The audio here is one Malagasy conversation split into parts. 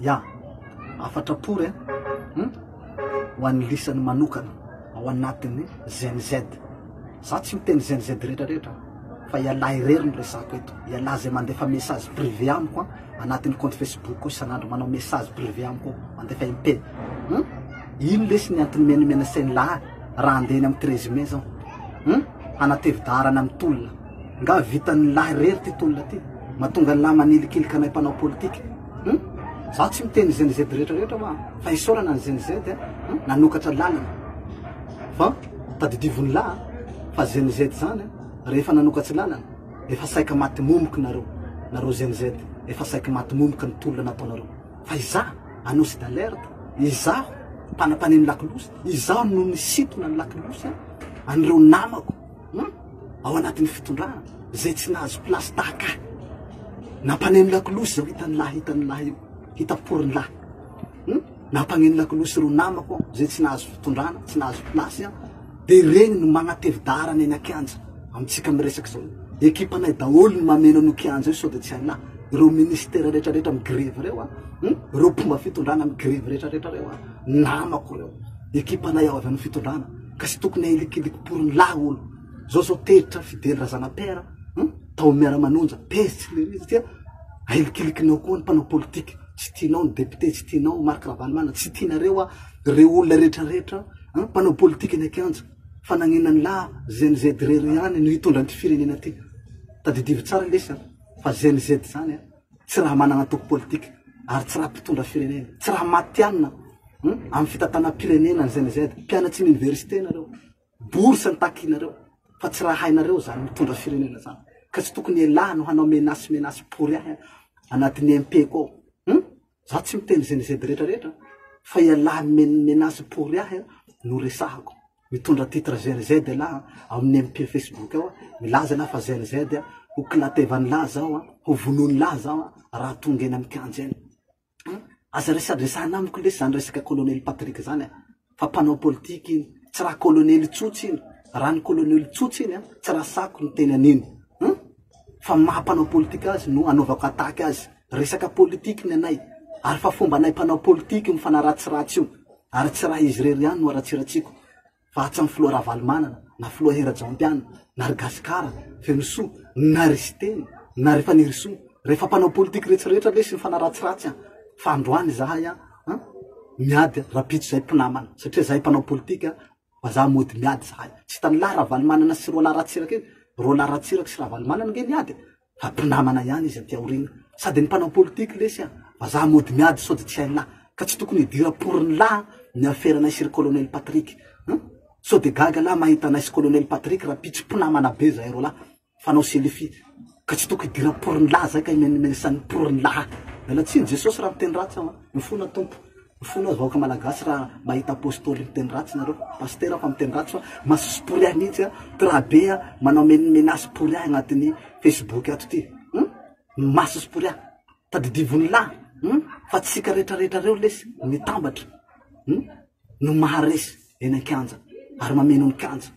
Ya, hafatra pory a, hum, ho an'ny lisany manokana ao anatin'ny Gen Z. Za tsy miteny Gen Z rehetra rehetra fa ialahy irery no resako eto. Ialahy zay mandefa message privé amiko a, anatin'ny compte Facebook ao isan'andro manao message privé amiko ao, mandefa MP. Hum, ino lesy ny antony menomenasen'lah raha andeha eny amin'ny 13 mai zao? Hum, hanatevi-daharana amin'ny tolona. Nga vitan'ny lahy irery ty tolona ty? Mahatonga ny lahy manilikilika anay mpanao politika. Hum? Za tsy miteny Gen Z rehetra rehetra hoa fa isaorana ny Gen Z hum nanokatra lalana. Fa tadidivon'ny lahy fa Gen Z zany rehefa nanokatsy lalana efa saika maty momoky nareo, nareo Gen Z efa saiky maty momoka ny tolona nataonareo. Fa izaho annonce d'alerte, izaho mpanampaneno lakolosy, izaho no nisintona ny lakolosy an'ireo namako. Hum? Ao anatin'ny fitondrana, izay tsy nahazo place tahaka ahy. Nampaneno lakolosy izao hitan'ny lahy, hitan'ny lahy io, hita porin'ny lahy. Hum? Nampaneno lakolosy ireo namako aho, izay tsy nahazo fitondrana, tsy nahazo place aho. Dia ireny no magnatevi-daharana eny an-kianja amintsika miresaka izao. Ekipanay daholo no mameno an'io kianja io sao dia tsy hainà. Ireo ministera rehetrarehetra migrevy ireo an, hum? Ireo mpomba fitondrana migrevy rehetrarehetra ireo an, namako ireo. Ekipanay ao avy amin'ny fitondrana. Ka tsy tokony ahilikiliky poriny lahy olo zao zao tezitra Fidèle Razanapera hum tao Miaramanonja tezitra lery izy satria ahilikilikinao koa ny mpanao politika tsy tianao ny député tsy tianao Marc Ravalomanana tsy tianareo a reo olona rehetra rehetra hum mpanao politika eny an-kianja fa nagnina ny lahy Gen Z rery ihany no hitondra an'ity firenena ty tadidivo tsara lesy a fa Gen Z zany a tsy raha manana antoko politika ary tsy raha mpitondra firenena, tsy raha matihanina amin'ny fitantanam-pirenena ny GNZ. Mpianatry ny université nareo, bourse ny takinareo fa tsy raha hainareo zany mitondra firenena zany. Ka tsy tokony elah no hanao menace menace pory ahy anatin'ny MP ko ao. Hum? Za tsy miteny GNZ rehetra rehetra fa ialahy menace pory ahy no resahako. Mitondra titre GNZ elah ao amin'ny MP Facebook ao, milaza elah fa GNZ ho kilatevan'lah zao, ho vonoin'lah zao raha tonga eny amin'ny kianja eny. Aza resadresahana amiko lesy zany resaka colonel Patrick zany a, fa mpanao politika iny, tsy raha colonel tsotsy iny, raha ny colonel tsotsy iny a, tsy raha sako niteny an'iny, hum, fa maha mpanao politika azy no anaovako attaque azy, resaka politique ny anay, ary fa fombanay mpanao politika io mifanaratsiratsy io, ary tsy raha izy irery ihany no aratsiratsiko, fa hatramin'ny filoha Ravalomanana, na filoha Hery Rajaonarimampianina, na ry Gasikara, Fenosoa, na ry Siteny, na ry Fanirisoa, rehefa mpanao politique retsy rehetra lesy mifanaratsiratsy an, fa androany izahay an, an, miady rapitso zay mpinamana, satria zahay mpanao politique vazaha mody miady zahay, tsy hitan'ny lahy Ravalomanana sy Roalahy Ratsiraka iny, Roalahy Ratsiraka sy Ravalomanana nge niady e, Fa mpinamana ihany izy aty aoriana. Sady ny mpanao politique lesy a, vazaha mody miady sao dia tsy hain'lah. Ka tsy tokony hidiram-porin'lah ny aferanay sy ry colonel Patrick. Hum? Sao dia gaga lah mahita anay sy colonel Patrick rahampitso mpinamana be zahay roalahy. Fanao selfie. Ka tsy tokony hidiram-porin'lah zay ka himenomenesan'ny porin'lah. Miala tsiny Jesosy raha miteny ratsy aho a. Mifona Tompo. Mifona aho vahoaka malagasy raha mahita apostoly miteny ratsy nareo. Pasitera fa miteny ratsy fa masosopory ahy mihitsy a. Ty be a manao menace pory ahy agnatin'ny Facebook ato ty. Hum? Masosopory ahy. Tadidivon'ny lahy. Hum? Fa tsika rehetra rehetra reo lesy mitambatra. Hum? No maharesy eny an-kianja ary mameno ny kianja.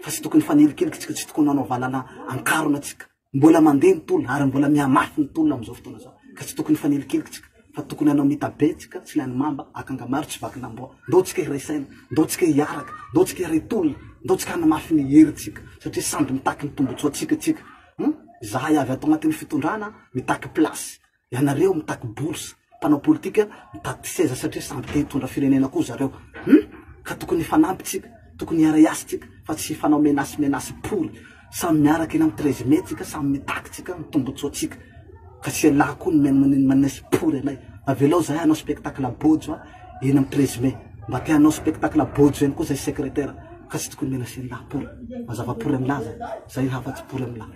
Fa tsy tokony hifanilikiliky tsika, tsy tokony hanao valala ankarona tsika. Mbola mandeha ny tolona ary mbola mihamafy ny tolona amin'izao fotoana izao ka tsy tokony hifanelikeliky tsika fa tokony hanao mitabe tsika, tsy lany mamba, akangamaro tsy vakin'amboa. Ndao tsika hiray saina, ndao tsika hiaraka, ndao tsika hiray tolona, ndao tsika hanamafy ny herintsika satria samby mitaky ny tombotsoantsika tsika. Hum? Izahay avy ato agnatin'ny fitondrana mitaky place. Ianareo mitaky bourse, mpanao politika mitaky seza satria samby te hitondra firenena koa zareo. Hum! Ka tokony hifanampy tsika, tokony hiara-hiasa tsika fa tsy hifanao menace menace pory. Samy miaraka eny amin'ny 13 mai tsika, samy mitaky tsika ny tombotsoantsika. Ka tsy ialahy koa ny menace pory anay. Avelao zahay hanao spectacle bojo a eny amin'ny 13 mai. Mba te hanao spectacle bojo ihany koa zahay secrétaire. Ka tsy tokony menacer-nlah pory. Mazava pory aminlah zay. Zay ny hafa tsy pory aminlah.